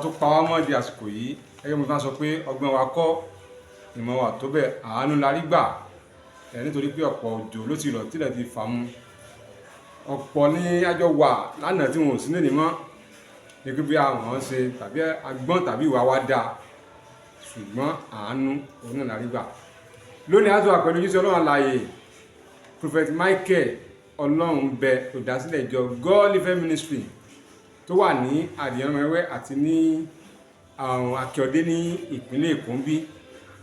tó pa wá mọ́ di àsìkò yìí. Gẹ́gẹ́ bí mo máa sọ pé ọgbọ́n wa kọ́, ìmọ̀ wa tó bẹ́ẹ̀, àánú la rí gbà ẹ̀, nítorí pé ọ̀pọ̀ òjò ló ti rọ̀ tílẹ̀ ti fà mu. Ọ̀pọ̀ ní àjọ wà lánàá tí wọn ò sí nílé mọ́ ní pé bí àwọn ṣe tàbí agbọ́n tàbí ìwà wa dáa, ṣùgbọ́n àánú òun náà la rí gbà. Lónìí, a tún wà pẹ̀lú Jíṣẹ́ Ọlọ́run àlàyé, Prophet Michael Ọlọ́runbẹ, olùdásílẹ̀ ìjọ God Living Ministry tó wà ní Àdìyànmẹ́wẹ́ àti ní àwọn Akíọdé ní ìpínlẹ̀ Èkó ń bí.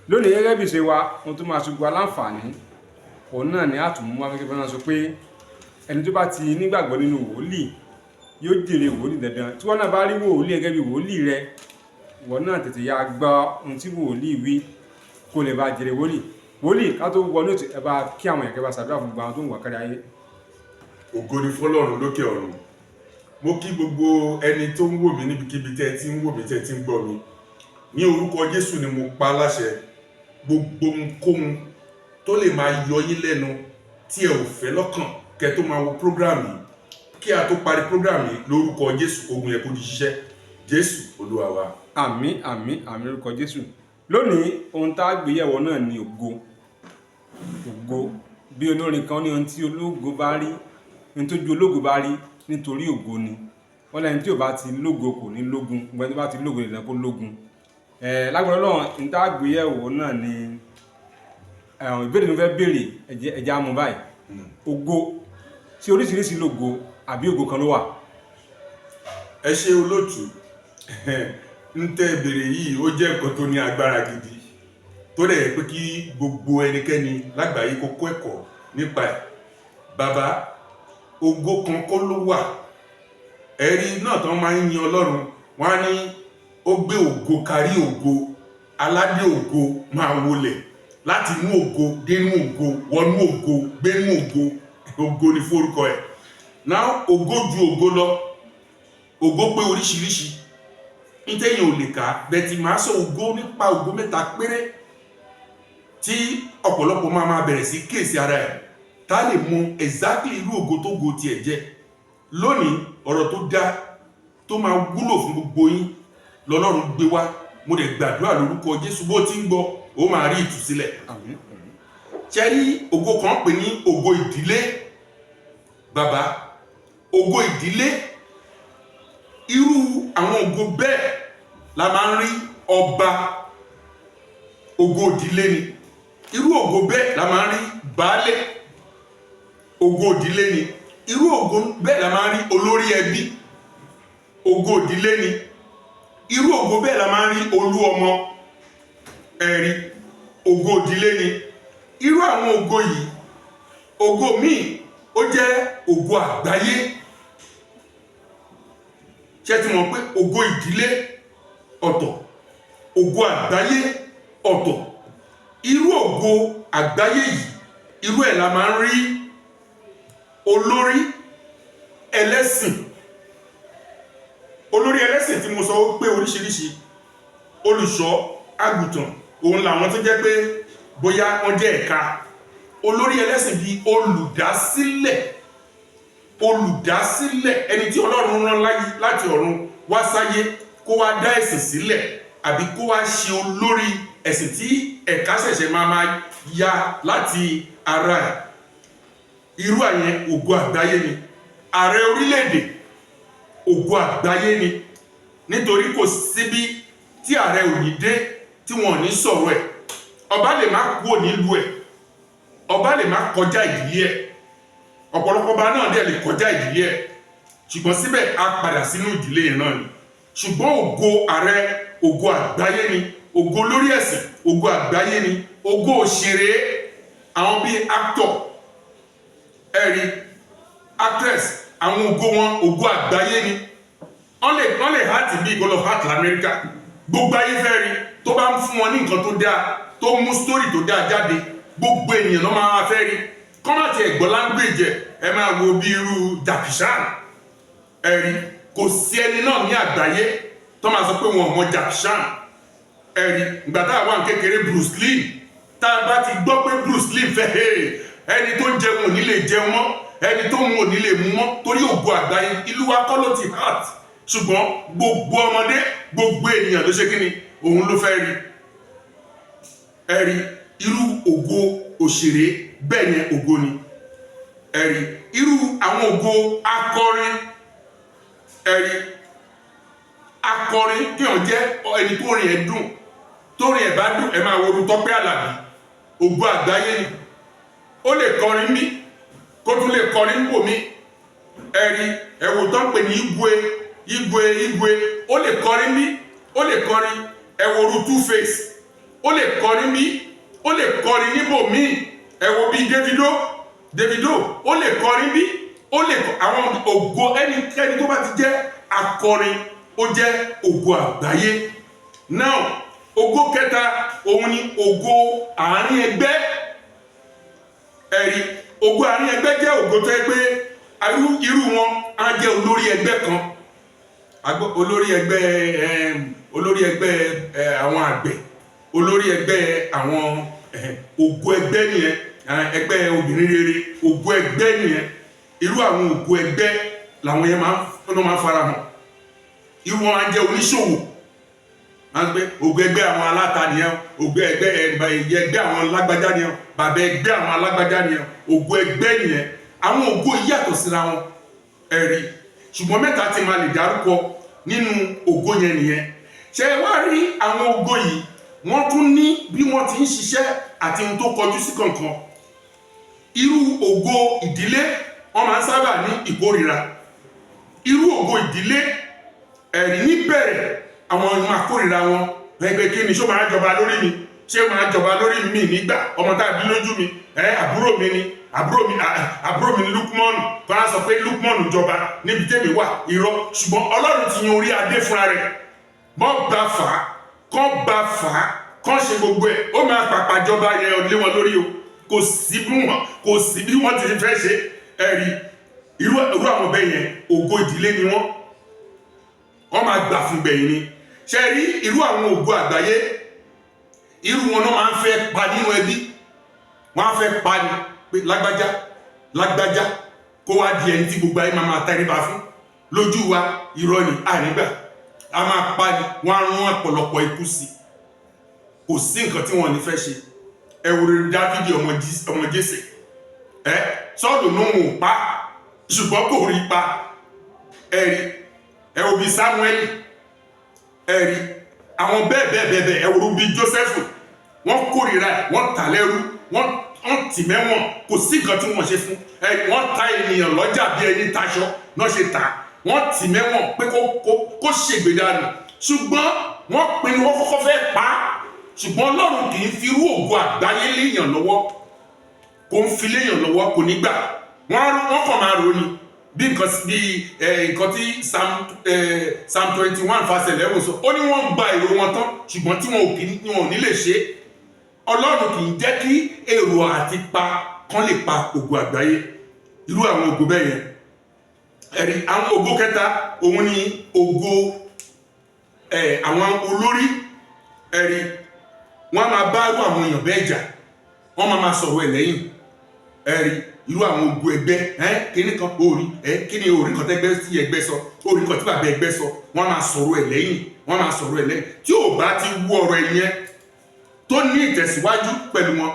Lónìí, gẹ́gẹ́ bí ṣe wa, ohun tó máa ṣùgbọ́n aláǹfààní òun náà ni àtúnmú wá. Gẹ́gẹ́ bí wọ́n sọ pé ẹni tó bá ti nígbàgbọ́ nínú wòlíì yóò jèrè wòlíì dandan. Tí wọ́n náà bá rí wòlíì gẹ́gẹ́ bí wòlíì rẹ, wọ́n náà tètè ya gbọ́ ohun tí wòlíì wí kó lè bá jèrè wòlíì. Wòlíì, ká tó wọnú ètò, ẹ bá kí àwọn èèyàn, kẹ́ bá ṣàdúrà fún gbogbo àwọn tó ń wà kárí ayé. Ògo ni fọ́lọ́run lókè ọ̀run. Mo kí gbogbo ẹni tó ń wò mí níbikíbi tẹ́ ẹ ti ń wò mí, tẹ́ ẹ ti ń gbọ́ mi. Ní orúkọ Jésù ni mo pa á láṣẹ, gbogbo ohunkóhun tó lè máa yọ yín lẹ́nu tí ẹ ò fẹ́ lọ́kàn kẹ́ tó máa wo program yìí, kí a tó parí program yìí, lórúkọ Jésù, ogun yẹn kó di ṣíṣẹ́. Jésù Olúwa wa. Àmín, àmín, àmín, lórúkọ Jésù. Lónìí, ohun tá a gbéyẹ̀wò náà ni ògo. Ògo, bí olórin kan ní, ohun tí ológo bá rí, ohun tó ju ológo bá rí, nítorí ògo ni. Wọ́n lẹ́ni tí ò bá ti lógo kò ní lógun. Gbogbo ẹni tó bá ti lógo nìkan kó lógun. Ẹ̀ lágbára Ọlọ́run, ohun tá a gbéyẹ̀wò náà ni ìbéèrè tó fẹ́ béèrè. Ẹ̀jẹ̀ á mú báyìí. Ògo, ṣé oríṣiríṣi lógo àbí ògo kan ló wà? Ẹ ṣe, olóòtú. Ń tẹ́ bèrè yìí, ó jẹ́ nǹkan tó ní agbára gidi, tó dẹ̀ yẹ pé kí gbogbo ẹnikẹ́ni lágbàáyé kó kọ́ ẹ̀kọ́ nípa ẹ̀. Bàbá, ògo kan kọ́ ló wà. Ẹ̀rí náà tán máa ń yin Ọlọ́run, wọ́n á ní ó gbé ògo kárí ògo, aládé ògo máa wọlẹ̀ láti inú ògo dénú ògo, wọnú ògo, gbénú ògo. Ògo ni forúkọ ẹ̀ náà. Ògo ju ògo lọ. Ògo pé oríṣiríṣi, nítẹ̀yìn ò lè kà bẹ́ẹ̀ tí màá sọ ògo nípa ògo mẹ́ta péré tí ọ̀pọ̀lọpọ̀ máa máa bẹ̀rẹ̀ sí kíyèsí ara ẹ̀, tá lè mọ exactly irú ògo tó go tiẹ̀ jẹ́. Lónìí, ọ̀rọ̀ tó dá tó máa wúlò fún gbogbo yín lọ́lọ́run gbé wá. Mo dẹ̀ gbàdúrà lórúkọ Jésù, bó ti ń gbọ́, ó máa rí ìtúsílẹ̀. Àmín. Ṣe rí ògo kan pè ní ògo ìdílé. Bàbá, ògo ìdílé, irú àwọn ògo bẹ́ẹ̀ la máa ń rí ọba, ògo ìdílé ni. Irú ògo bẹ́ẹ̀ la máa ń rí baálé, ògo ìdílé ni. Irú ògo bẹ́ẹ̀ la máa ń rí olórí ẹbí, ògo ìdílé ni. Irú ògo bẹ́ẹ̀ la máa ń rí olú ọmọ. Ẹ̀rí, ògo ìdílé ni irú àwọn ògo yìí. Ògo míì, ó jẹ́ ògo àgbáyé. Ṣé ti mọ̀ pé ògo ìdílé ọ̀tọ̀, ògo àgbáyé ọ̀tọ̀? Irú ògo àgbáyé yìí, irú ẹ̀ la máa ń rí olórí ẹlẹ́sìn. Olórí ẹlẹ́sìn tí mo sọ, ó pé oríṣiríṣi. Olùṣọ́ àgùntàn, òun làwọn tó jẹ́ pé bóyá wọ́n jẹ́ ẹ̀ka. Olórí ẹlẹ́sìn bíi olùdásílẹ̀, olùdásílẹ̀, ẹni tí Ọlọ́run rán láti ọ̀run wá sáyé kó wá dá ẹ̀sìn sílẹ̀ àbí kó wá ṣe olórí ẹ̀sìn tí ẹ̀ka ṣẹ̀ṣẹ̀ máa máa ya láti ara ẹ̀, irú àyẹn, ògo àgbáyé ni. Ààrẹ orílẹ̀-èdè, ògo àgbáyé ni, nítorí kò síbi tí ààrẹ ò ní dé tí wọn ò ní sọ̀rọ̀ ẹ̀. Ọba lè má kúrò nílùú ẹ̀, ọba lè má kọjá ìdílé ẹ̀, ọ̀pọ̀lọpọ̀ ọba náà dẹ̀ lè kọjá ìdílé ẹ̀, ṣùgbọ́n síbẹ̀ á padà sínú ìdílé yẹn náà ni. Ṣùgbọ́n ògo ààrẹ, ògo àgbáyé ni. Ògo lórí ẹ̀sìn, ògo àgbáyé ni. Ògo òṣèré, àwọn bíi actor, ẹ̀rí, actress, àwọn ògo wọn, ògo àgbáyé ni. Wọ́n lè act bíi kó lọ act lamẹ́ríkà, gbogbo ayé fẹ́ rí. Tó bá ń fún wọn ní nǹkan tó dáa, tó mú story tó dáa jáde, gbogbo ènìyàn ló máa fẹ́ rí. Kọ́mọ̀tì ẹ̀gbọ́n language ẹ̀, ẹ máa wo bí irú Jackie Chan. Ẹ̀rí, kò sí ẹni náà ní àgbáyé tó máa sọ pé wọn ò mọ Jackie Chan. Ẹ̀rí, ìgbà tá a wà ní kékeré, Bruce Lee, tá a bá ti gbọ́ pé Bruce Lee fẹ́, ẹni tó ń jẹun ò ní lè jẹun mọ́, ẹni tó ń mu ò ní lè mu mọ́, torí ògo àgbáyé. Ìlú wa kọ́ ló ti act. Ṣùgbọ́n gbogbo ọmọdé, gbogbo ènìyàn ló ṣe kí ni, òun ló fẹ́ rí. Ẹ rí irú ògo òṣèré bẹ́ẹ̀ yẹn, ògo ni. Ẹ rí irú àwọn ògo akọrin. Ẹ rí akọrin, kí wọ́n jẹ́ ẹni tó rìn ẹ̀ dùn, tó rìn ẹ̀ bá dùn. Ẹ máa wo irú Tọ́pẹ́ Àlàbí, ògo àgbáyé ni. Ó lè kọrin bí, kó tún lè kọrin wò mí. Ẹ rí ẹ̀wò tó ń pè ní Igwe, Igwe, Igwe, ó lè kọrin bí, ó lè kọrin. Ẹ wo irú Two Face, ó lè kọrin bí, ó lè kọrin níbòmíì. Ẹ wo bí Davido, Davido, ó lè kọrin bí, ó lè kọ. Àwọn ògo, ẹnikẹ́ni tó bá ti jẹ́ akọrin, ó jẹ́ ògo àgbáyé. Now, ògo kẹta, òun ni ògo àárín ẹgbẹ́. Ẹ̀rí ògo àárín ẹgbẹ́ jẹ́ ògo tó yẹ pé irú wọn á jẹ́ olórí ẹgbẹ́ kan. Olórí ẹgbẹ́, olórí ẹgbẹ́ àwọn àgbẹ̀, olórí ẹgbẹ́ àwọn ògo ẹgbẹ́ nìyẹn. Ẹgbẹ́ obìnrin rere, ògo ẹgbẹ́ nìyẹn. Irú àwọn ògo ẹgbẹ́ làwọn yẹn máa ń fara hàn. Irú wọn máa ń jẹ́ oníṣòwò, máa ń pẹ́ ògo ẹgbẹ́ àwọn aláta nìyẹn, ògo ẹgbẹ́ ẹgbẹ́ àwọn lágbájá nìyẹn, bàbá ẹgbẹ́ àwọn alágbájá nìyẹn, ògo ẹgbẹ́ nìyẹn. Àwọn ògo yìí yàtọ̀ síra wọn, ẹ̀rí. Ṣùgbọ́n mẹ́ta tí máa lè dárúkọ nínú ògo yẹn nìyẹn. Ṣé ẹ wá rí àwọn ògo yìí, wọ́n tún ní bí wọ́n ti ń ṣiṣẹ́ àti ohun tó kọjú sí kankan. Irú ògo ìdílé, wọ́n máa ń sábà ní ìkórìíra. Irú ògo ìdílé, ẹ̀rí, níbẹ̀rẹ̀ àwọn máa kórìíra wọn. Ẹgbẹ́ kí ni? Ṣó máa jọba lórí mi? Ṣé máa jọba lórí mi nígbà ọmọ tá a bí lójú mi? Ẹ àbúrò mi ni, àbúrò mi, àbúrò mi ni Lukmọ́nù kọ́ á sọ pé Lukmọ́nù jọba níbi tẹ́mi wà, irọ́. Ṣùgbọ́n Ọlọ́run ti yan orí adé fúnra rẹ̀. Bọ́n bá fà á, kọ́ bá fà á, kọ́ ṣe gbogbo ẹ̀, ó máa pàpà jọba yẹn lé wọn lórí o. Kò sí bí wọ́n ti fẹ́ ṣe. Ẹ̀rí irú àwọn bẹ́ẹ̀ yẹn, ògo ìdílé ni wọ́n. Wọ́n máa gbà fún gbẹ̀yìn ni. Ṣe rí irú àwọn ògo àgbáyé, irú wọn náà máa ń fẹ́ pa nínú ẹbí. Wọ́n á fẹ́ pa ni pé lágbájá, lágbájá kó wá di ẹni tí gbogbo ayé máa máa tẹríba fún lójú wa, irọ́ ni, ànígbà a máa pa ni. Wọ́n á rán ọ̀pọ̀lọpọ̀ ikú sí. Kò sí nǹkan tí wọ́n ní fẹ́ ṣe. Ẹ wo rere Dáfídì, ọmọ Jésè. Ẹ Sọ́ọ̀lù ló ń wò pa, ṣùgbọ́n kò rí pa. Ẹ rí, ẹ wo bí Sámúẹ́lì, ẹ rí àwọn bẹ́ẹ̀ bẹ́ẹ̀ bẹ́ẹ̀ bẹ́ẹ̀. Ẹ wo bí Jósẹ́fù, wọ́n kórìíra ẹ̀, wọ́n tà lẹ́rú, wọ́n tì mẹ́wọ̀n. Kò sí nǹkan tí wọ́n ṣe fún ẹ. Wọ́n ta ènìyàn lọ́jà bí ẹni taṣọ náà ṣe tà. Wọ́n tì mẹ́wọ̀n pé kó ṣègbè dànù, ṣùgbọ́n wọ́n pinnu, wọ́n kọ́kọ́ fẹ́ pa á. Ṣùgbọ́n Ọlọ́run kì í fi irú ògo àgbáyé léèyàn lọ́wọ́, kò ń fi léèyàn lọ́wọ́, kò ní gbà. Wọ́n kàn máa rò ní bí nǹkan bí nǹkan tí Psalm 21 verse 11 sọ. Ó ní wọ́n gba èrò wọn tán, ṣùgbọ́n tí wọn ò kì í, wọn ò ní lè ṣe é. Ọlọ́run kì í jẹ́ kí èrò àti pa kán lè pa ògo àgbáyé, irú àwọn ògo bẹ́ẹ̀ yẹn. Ẹ̀rí àwọn ògo kẹta, òun ni ògo àwọn olórí. Ẹ̀rí wọ́n á máa bá irú àwọn èèyàn bẹ́ẹ̀ jà, wọ́n máa máa sọ̀rọ̀ ẹ̀ lẹ́yìn. Ẹ̀rí irú àwọn ògo ẹgbẹ́ ẹ, kíní kan orí ẹ, kíní orí kan tẹ́gbẹ́ sí ẹgbẹ́ sọ, orí kan tí bàbá ẹgbẹ́ sọ, wọ́n máa sọ̀rọ̀ ẹ̀ lẹ́yìn, wọ́n máa sọ̀rọ̀ ẹ̀ lẹ́yìn. Tí ò bá ti wú ọ̀rọ̀ ẹ̀ yẹn tó ní ìtẹ̀síwájú pẹ̀lú wọn,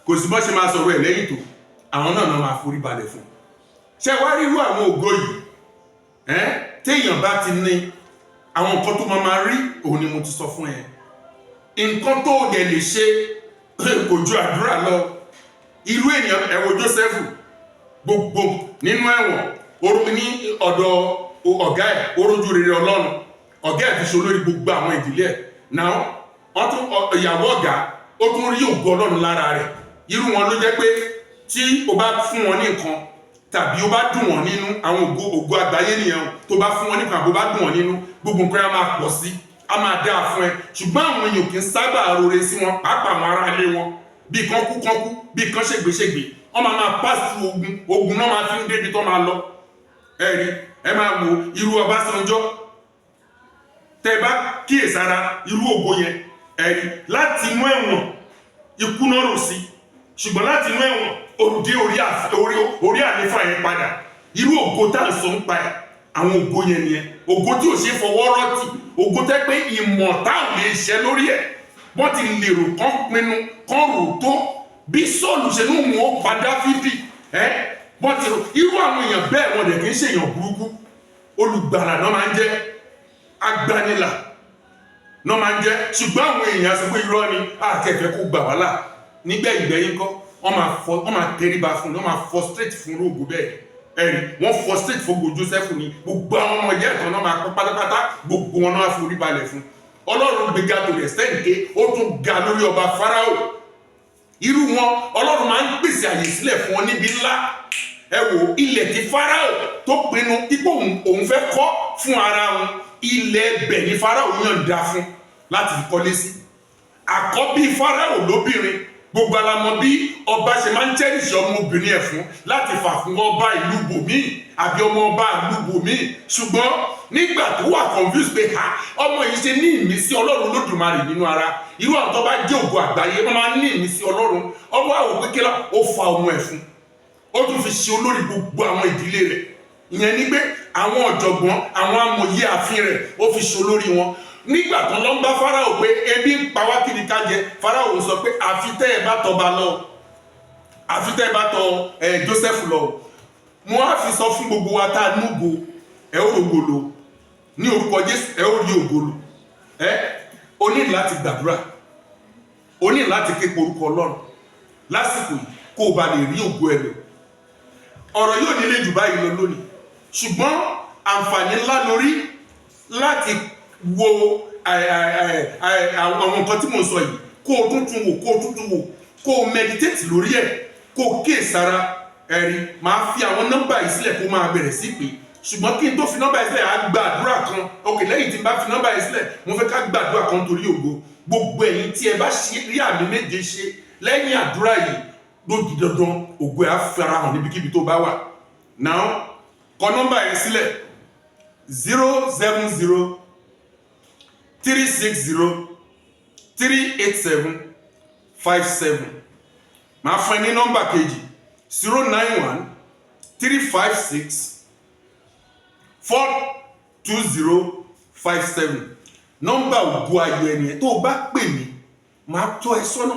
kò sí bọ́ ṣe máa sọ̀rọ̀ ẹ̀ lẹ́yìn tó, àwọn náà náà máa forí balẹ̀ fún. Ṣé wá rí irú àwọn ògo yìí ẹ́, téèyàn bá ti ní àwọn nǹkan tó máa máa rí, òun ni mo ti sọ fún ẹ. Nǹkan tó dẹ̀ lè ṣe kò ju àdúrà lọ. Irú ènìyàn, ẹ wo Jósẹ́fù, gbogbo nínú ẹ̀wọ̀n ní ọ̀dọ̀ ọ̀gá ẹ̀, orójú rere Ọlọ́run. Ọ̀gá ẹ̀ fi ṣe olórí gbogbo àwọn ìdílé ẹ̀ náà. Wọ́n tún ìyàwó ọ̀gá, ó tún rí ògo Ọlọ́run lára rẹ̀. Irú wọn ló jẹ́ pé tí o bá fún wọn ní nǹkan tàbí o bá dùn wọ́n nínú, àwọn ògo àgbáyé nìyẹn o, tó bá fún wọn ní nǹkan àbó bá dùn wọ́n nínú, gbogbo nǹkan á máa pọ̀ sí, á máa dáa fún ẹ. Ṣùgbọ́n àwọn èèyàn kì í sábà rore sí wọn, pàápàá àwọn ará ilé wọn. Bí kan kú kan kú, bí kan ṣègbè ṣègbè, wọ́n máa máa pass through ogun. Ogun náà máa fi ń débi tó máa lọ. Ẹ rí, ẹ máa wo irú Ọbásanjọ́. Tẹ bá kíyèsára irú ògo yẹn, ẹ rí láti inú ẹ̀wọ̀n, ikú náà rò sí, ṣùgbọ́n láti inú ẹ̀wọ̀n ó dé orí àlefa yẹn padà. Irú ògo tá à ń sọ ń pa ẹ̀. Àwọn ògo yẹn nìyẹn, ògo tí ò ṣe fọwọ́ rọ́tì, ògo tẹ́ pé ìmọ̀ta ò lè ṣẹ lórí ẹ̀. Wọ́n ti lèrò kán, pinnu kán, rò tó bí Sọ́ọ̀lù ṣe ní òun ó pa Dáfídì ẹ́. Wọ́n ti irú àwọn èèyàn bẹ́ẹ̀, wọ́n dẹ̀ kì í ṣe èèyàn burúkú. Olùgbàlà náà máa ń jẹ́, agbanilà náà máa ń jẹ́. Ṣùgbọ́n àwọn èèyàn sọ pé irọ́ ni, àkẹ́fẹ́ kó gbà wá là. Nígbẹ̀yìn gbẹ̀yìn kọ́, wọ́n máa fọ, wọ́n máa tẹríba fún un, wọ́n máa frustrate fún róògùn bẹ́ẹ̀. Ẹ̀rí wọ́n frustrate fún gbogbo Joseph ni. Gbogbo àwọn ọmọ ìyá ẹ̀kan náà máa pọ́ pátápátá, gbogbo wọn náà forí balẹ̀ fún. Ọlọ́run gbéga tó lẹ̀ sẹ́ǹké, ó tún ga lórí ọba Fáráò. Irú wọn, Ọlọ́run máa ń pèsè àyè sílẹ̀ fún wọn níbi ńlá. Ẹ wò ilẹ̀ tí Fáráò tó pinnu ipò òun fẹ́ kọ́ fún ara wọn, ilẹ̀ ẹbẹ̀ ní Fáráò yànda fún láti fi kọ́lé sí. Àkọ́bí Fáráò lóbìnrin, gbogbo alamọ bí ọba ṣe máa ń cherish ọmọbìnrin ẹ̀ fún láti fà fún ọba ìlú bòmíì àbí ọmọ ọba ìlú bòmíì. Ṣùgbọ́n nígbà tó wà confused pé ha, ọmọ yìí ṣe ní ìmísí Ọlọ́run Olódùmarè nínú ara. Irú àwọn tó bá jẹ́ ògo àgbáyé, wọ́n máa ń ní ìmísí Ọlọ́run. Ọwọ́ àwọn kékeré, ó fa ọmọ ẹ̀ fún, ó tún fi ṣe olórí gbogbo àwọn ìdílé rẹ̀. Ìyẹn ni pé àwọn ọ̀jọ̀gbọ́n, àwọn amòye ààfin rẹ̀, ó fi ṣe olórí wọn. Nígbà tó lọ ń bá Fáráò pé ebi ń pa wá, kiri ká jẹ, Fáráò sọ pé àfi tẹ́ ẹ bá tọba lọ, àfi tẹ́ ẹ bá tọ ẹ Joseph lọ. Mo á fi sọ fún gbogbo wa tá a núgo, ẹ ó rògbòlò ní orúkọ Jésù, ẹ ó rí ògolo. Ẹ o ní láti gbàdúrà, o ní láti ké porúkọ Ọlọ́run lásìkò yìí kó o bá lè rí ògo ẹ lò. Ọ̀rọ̀ yóò nílé jù báyìí lọ lónìí, ṣùgbọ́n àǹfààní ńlá lórí láti wo àwọn nǹkan tí mo sọ yìí, kó o tún tún wò, kó o tún tún wò, kó o meditate lórí ẹ̀, kó o kíyèsára. Ẹ̀rí máa fi àwọn nọ́mbà yìí sílẹ̀ kó máa bẹ̀rẹ̀ sí pé, ṣùgbọ́n kí n tó fi nọ́mbà yìí sílẹ̀, á gba àdúrà kan. Ok, lẹ́yìn tí n bá fi nọ́mbà yìí sílẹ̀, mo fẹ́ ká gbàdúrà kan torí ògo. Gbogbo ẹ̀yin tí ẹ bá ṣe rí àmì méje ṣe lẹ́yìn àdúrà yìí, ló di dandan, ògo ẹ̀ á farahàn níbikíbi tó bá wà. Now, kọ nọ́mbà yẹn sílẹ̀: 07036038757. Màá fún ẹ ní nọ́mbà kejì: 09135642057. Nọ́mbà ògo ayọ̀ ẹnìyẹn. Tó o bá pè mí, màá tọ́ ẹ sọ́nà,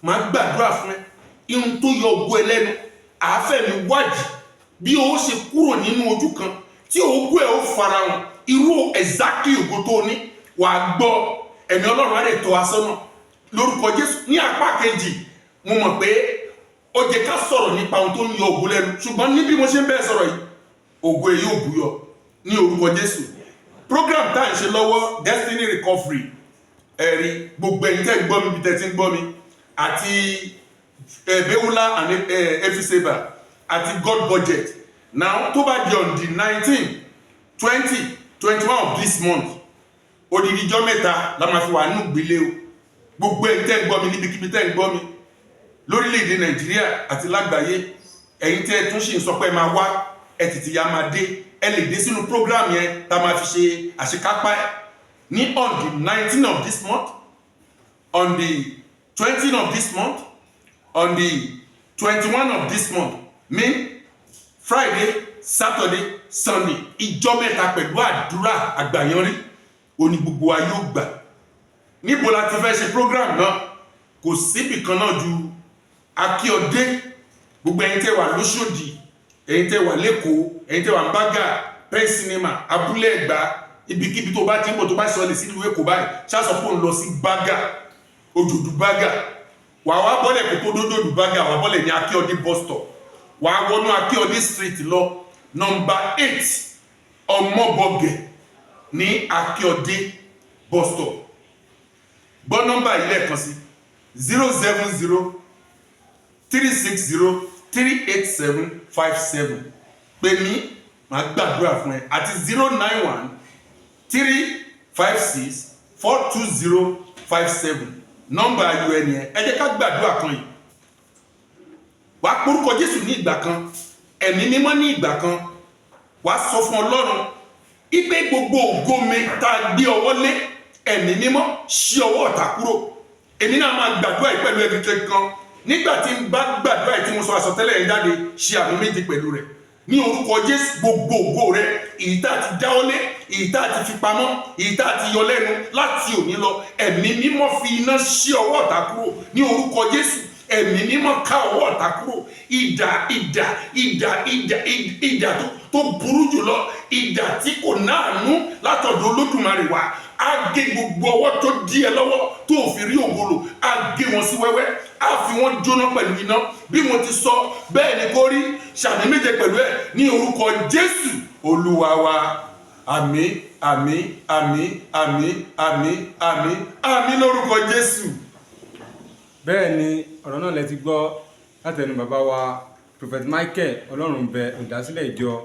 màá gbàdúrà fún ẹ. Ihun tó yọ ògo ẹ lẹ́nu, àáfẹ́ mi wádìí bí o ṣe kúrò nínú ojú kan tí ògo ẹ ó farahàn, irú exactly ògo tó o ní. Wàá gbọ́, ẹ̀mí Ọlọ́run á lè tọ́ wa sọ́nà lórúkọ Jésù. Ní apá kejì, mo mọ̀ pé ó jẹ́ ká sọ̀rọ̀ nípa ohun tó ń yọ ògo lẹ́nu, ṣùgbọ́n ní bí mo ṣe ń bẹ́ẹ̀ sọ̀rọ̀ yìí, ògo ẹ̀ yóò búyọ ní orúkọ Jésù. Program tá à ń ṣe lọ́wọ́, Destiny Recovery, ẹ̀rí gbogbo ẹ̀yin tẹ́ ń gbọ́ mi, bí tẹ́ ti ń gbọ́ mi, àti Beulah and Efiseba àti God Budget. Now, tó bá di on the 19, 20, 21 of this month, odidi ijọ́ 3 la máa fi wà nínú ìgbélé o. Gbogbo ẹ̀yin tẹ́ ń gbọ́ mi níbikíbi tẹ́ ń gbọ́ mi lórílẹ̀‐èdè Nàìjíríà àti lágbàáyé, ẹ̀yin tẹ́ ẹ tún ṣì ń sọ pé ẹ máa wá, ẹ tètè ya máa dé. Ẹ lè dé sínú program yẹn tá a máa fi ṣe àṣekápá ẹ̀ ní on the 19 of this month, on the 20 of this month, on the 21 of this month, mean Friday, Saturday, Sunday. Ìjọ 3 pẹ̀lú àdúrà àgbàyanrí òní gbogbo wa yóò gbà. Níbo la ti fẹ́ ṣe program náà? Kò síbì kan náà ju Akíọdé. Gbogbo ẹ̀yin tẹ́ wà lóṣòdì, ẹ̀yin tẹ́ wà lẹ́kọ̀ọ́, ẹ̀yin tẹ́ wà ń Bágà, Pen Cinema, Abúlé Ẹ̀gbá, ibikíbi tó bá ti ń bọ̀, tó bá sọlẹ̀ sílùú Èkó báyìí, ṣáṣọ pé òun lọ sí Bágà, Òjòdú Bágà. Wà wá bọ́lẹ̀ kó tó dójòdú Bágà, wà bọ́lẹ̀ ní Akíọdé bus stop, wà á wọnú Akíọdé Street lọ, nọ́mbà 8 Ọmọbọgẹ̀ ní Akíọdé bus stop. Gbọ́ nọ́mbà yìí lẹ́ẹ̀kan sí: 07036038757. Pè mí, màá gbàdúrà fún ẹ, àti 09135642057. Nọ́mbà ayọ̀ ẹni ẹ. Ẹ jẹ́ ká gbàdúrà kan yìí. Wàá porúkọ Jésù ní ìgbà kan, Ẹ̀mí Mímọ́ ní ìgbà kan. Wàá sọ fún Ọlọ́run ipe gbogbo ògo mi tá a gbé ọwọ́ lé, Ẹ̀mí Mímọ́, ṣí ọwọ́ ọ̀tá kúrò. Èmi náà máa gbàdúrà yìí pẹ̀lú ẹbí kankan. Nígbà tí n bá gbàdúrà yìí tí mo sọ àsọtẹ́lẹ̀ yẹn jáde, ṣe àmì méje pẹ̀lú rẹ̀. Ní orúkọ Jésù, gbogbo ògo rẹ, èyí tá a ti dáwọ́lé, èyí tá a ti fi pamọ́, èyí tá a ti yọ lẹ́nu, láti òní lọ, Ẹ̀mí Mímọ́ fi iná ṣí ọwọ́ ọ̀tá kúrò. Ní orúkọ Jésù, Ẹ̀mí Mímọ́ ká ọwọ́ ọ̀tá kúrò. Idà, idà, idà, idà, idà tó burú jùlọ, idà tí kò náànú látọ̀dọ̀ Olódùmarè wá, á gé gbogbo ọwọ́ tó dí ẹ lọ́wọ́ tó fi rí ògo lò, á gé wọn sí wẹ́wẹ́, á fi wọ́n jóná pẹ̀lú iná. Bí mo ti sọ, bẹ́ẹ̀ ni kó rí. Ṣàmì méje pẹ̀lú ẹ̀ ní orúkọ Jésù Olúwa wa. Àmín, àmín, àmín, àmín, àmín, àmín, àmín lórúkọ Jésù. Bẹ́ẹ̀ ni, ọ̀rọ̀ náà lẹ ti gbọ́ látẹnu bàbá wa, Prophet Michael Ọlọ́runbẹ, olùdásílẹ̀ ìjọ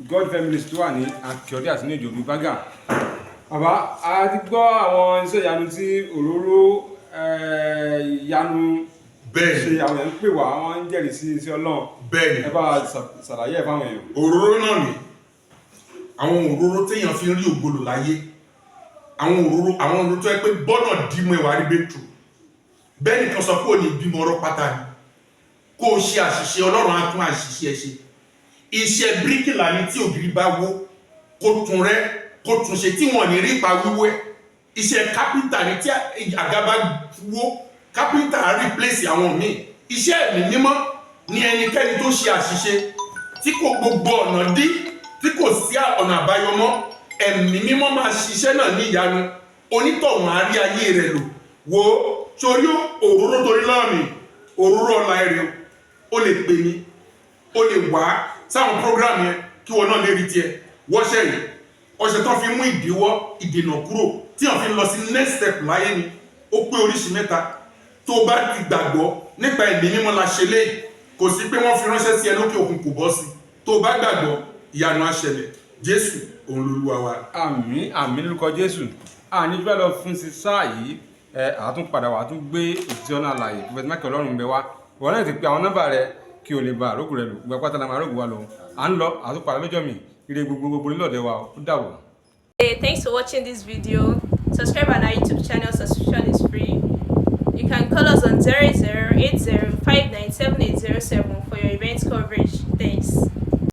God Family tó wà ní Akíọdé àti ní Ìjòdú Bágà. Bàbá, a ti gbọ́ àwọn iṣẹ́ ìyanu tí òróró ìyanu ṣe. Àwọn èèyàn ń pè wá, wọ́n ń jẹ́rìí sí iṣẹ́ Ọlọ́run. Ẹ bá ṣàlàyé ẹ̀ fáwọn èèyàn. Òróró náà ni àwọn òróró téèyàn fi ń rí ògo lò láyé, àwọn òróró tó yẹ pé bọ́nà dìímọ̀ ẹ̀wà rí breakthrough. Bẹ́ẹ̀ nìkan sọ pé ò ní bímọ ọ̀rọ̀ pátá ni kó o ṣe àṣìṣe, Ọlọ́run á tún àṣìṣe ẹ ṣe. Iṣẹ́ bíríkìlà ni tí ògiri bá wó, kó tún rẹ́, kó tún ṣe, tí wọ́n ní rí ipa wíwó ẹ̀. Iṣẹ́ kápẹ́ńtà ni tí àga bá wó, kápẹ́ńtà á replace àwọn míì. Iṣẹ́ Ẹ̀mí Mímọ́ ni ẹnikẹ́ni tó ṣe àṣìṣe, tí kò gbogbo ọ̀nà dí, tí kò sí ọ̀nà àbáyọ mọ́, Ẹ̀mí Mímọ́ máa ṣiṣẹ́ náà ní ìyanu, onítọ̀hún á rí ayé rẹ̀ lò. Wo sórí òróró torí lọ́ọ̀mì, òróró ọ̀la ẹ̀rẹ̀, o lè pè mí, o lè wá sáwọn program yẹn kí wọn náà lè rí tiẹ̀. Wọ́ṣẹ́ yìí, ọṣẹ tó fi mú ìdíwọ́, ìdènà kúrò, tí wọ́n fi lọ sí next step láyé ni. Ó pé oríṣi mẹ́ta. Tó o bá ti gbàgbọ́ nípa Ẹ̀mí Mímọ́ la ṣe léyìí, kò sí pé wọ́n fi ránṣẹ́ sí ẹ lókè òkun kò bọ́ sí. Tó o bá gbàgbọ́, ìyanu á ṣẹlẹ̀. Jésù òun lolúwa wa. Àmín, àmín lórúkọ Jésù. Àní jù bá lọ fún sí sáà yìí. Ẹ àtún padà wà, tún gbé òtítọ́ náà láàyè, Prophet Michael Ọlọ́run bẹ wá. Ìwọ náà ti pe àwọn nọ́mbà rẹ kí o lè bá àrógùn rẹ lò. Gbogbo pátá la máa rógùn wa lò. À ń lọ, àtún padà lọ́jọ́ mi. Ire gbogbo gbogbo nílọ̀dẹ wa. Ó dàbọ̀. Hey, thanks for watching this video. Subscribe on our YouTube channel, subscription is free. You can call us on 0080 for your event coverage. Thanks.